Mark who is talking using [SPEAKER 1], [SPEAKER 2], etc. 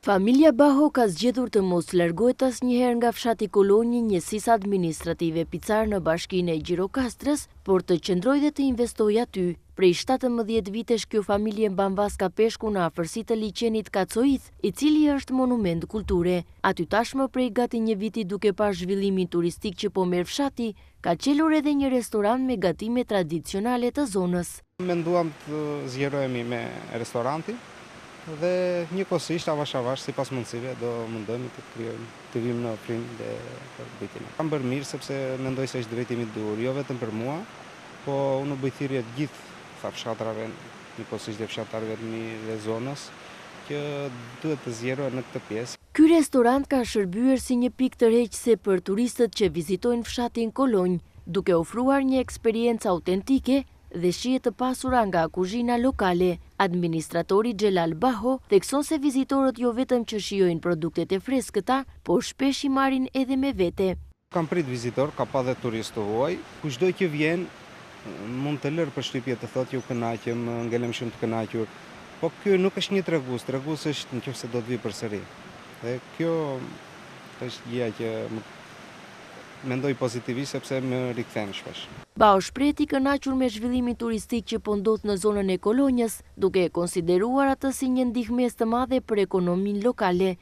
[SPEAKER 1] Familja Baho ka zgjedhur të mos largohet asnjëherë nga fshati Kolonjë i njësisë administrative Picar në bashkinë e Gjirokastrës, por të qëndrojë dhe të investojë aty. Prej 17 vitesh kjo familje mban vaska peshku në afërsi të liqenit Kacoith, i cili është monument kulture. Aty tashmë prej gati një viti duke parë zhvillimin turistik që po merr fshati, ka çelur edhe një restorant me gatime tradicionale të zonës.
[SPEAKER 2] Menduam të zgjerohemi me restorantin dhe njëkohësisht avash avash sipas mundësive do mundohemi të krijojmë, të vijmë në ofrim dhe për bujtinë. Kam bërë mirë sepse mendoj se është drejtimi i duhur, jo vetëm për mua, po unë u bëj thirrje të gjithë fshatrave, njëkohësisht dhe fshatarëve të mi dhe zonës, që duhet të zgjerohen në këtë pjesë.
[SPEAKER 1] Ky restorant ka shërbyer si një pikë tërheqëse për turistët që vizitojnë fshatin Kolonjë, duke ofruar një eksperiencë autentike dhe shije të pasura nga kuzhina lokale. Administratori Xhelal Baho thekson se vizitorët jo vetëm që shijojnë produktet e freskëta, por shpesh i marrin edhe me vete.
[SPEAKER 2] Kam prit vizitor, ka pa dhe turistë të huaj. Kushdo që vjen mund të lërë përshtypje të thotë ju kënaqëm, ngelem shumë të kënaqur. Po ky nuk është një tregues, tregues është në qoftë se do të vijë përsëri. Dhe kjo është gjëja që më mendoj pozitivisht sepse më rikthen shpesh.
[SPEAKER 1] Baho shprehet i kënaqur me zhvillimin turistik që po ndodh në zonën e Kolonjës, duke e konsideruar atë si një ndihmesë të madhe për ekonominë lokale.